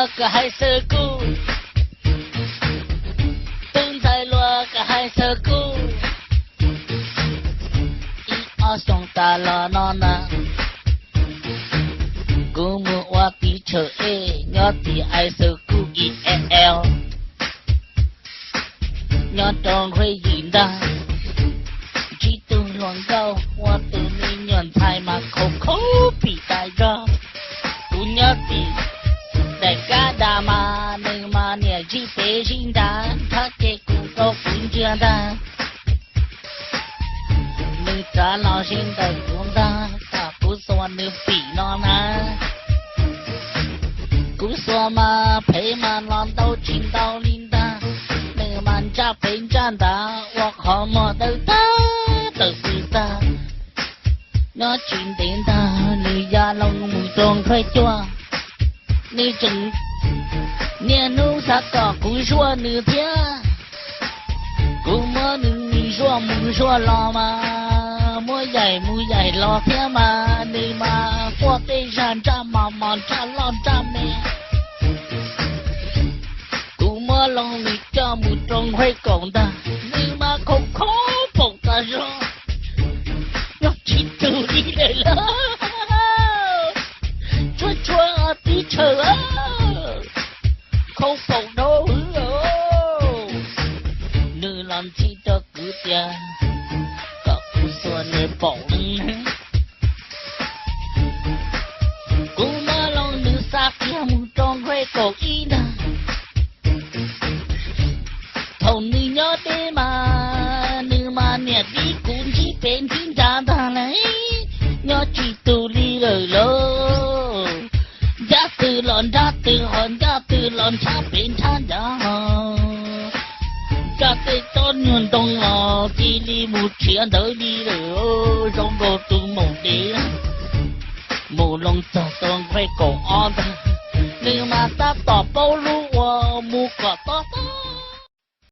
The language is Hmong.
Koj hais xwb kuj, tub ntxhais hluas koj hais xwb kuj. Ib ob xyoos tas los no na, kuv mus ua teb chaws ej nyob tim ais xwb kuj i e l, nyob rau nqhuav yim ntag. Ntsib tus hluas nkauj ua tus me nyuam ntxhais mas khaus khaub pim tas zog. Kuv nyob tim daim kab das mas nws mas niam zij pem zij nrad, nrhab ces kuv rau kuv ntsia ntag. Nws txav los ze ntawm kuv ntag, kom kuv xuas nws pim no na. Kuv xuas mas phem mas los ntau tsis ntau li ntag, nws mas ntsaj pem ntsaj nrad ua qhov muag dawb tag tawm xwm tag. Nyob tsis ntev ntag nws ya loo mus rau nqhuav cuaj. Nws tseem niaj hnub xav kom kuv zuaj nws thiab. Kuv muab nws nim zuaj mus zuaj los mas, muab yaim mus yaim los thiab mas, nws mas quaj tej zag ntsaj mos mos ntsaj loj ntsaj me. Kuv muab loo nws coj mus rau nqhuav kaum ntag, nws mas khaus khaub paum tas zog. Nyob tsis tau li lawm lauj, tsuag tsuag tib chaws lauj, khaus paum dhau hwv. Nws los ntxhi rau kuv tias kom kuv xuas nws paum. Kuv muab loo nws xa kiag mus rau nqhuav kaum ib ntag. Thaum nws nyob deb mas nws mas niam tib kuv ntsib pem ntsib nrad ntag lauj, nyob tsis tus li lawm lauj. Ncaj twg los nrab twg ho ncaj twg los nrhab pem nrhab nrad ho. Ncaj tej tsob nyuag ntoo los cia li mus nrhiav ntawd li lawm, zoo nkaus tus maum dev. Mus loo txog rau nqhuav kaum ob ntag, nws mas tab tom paub lub ua mus kom tob tob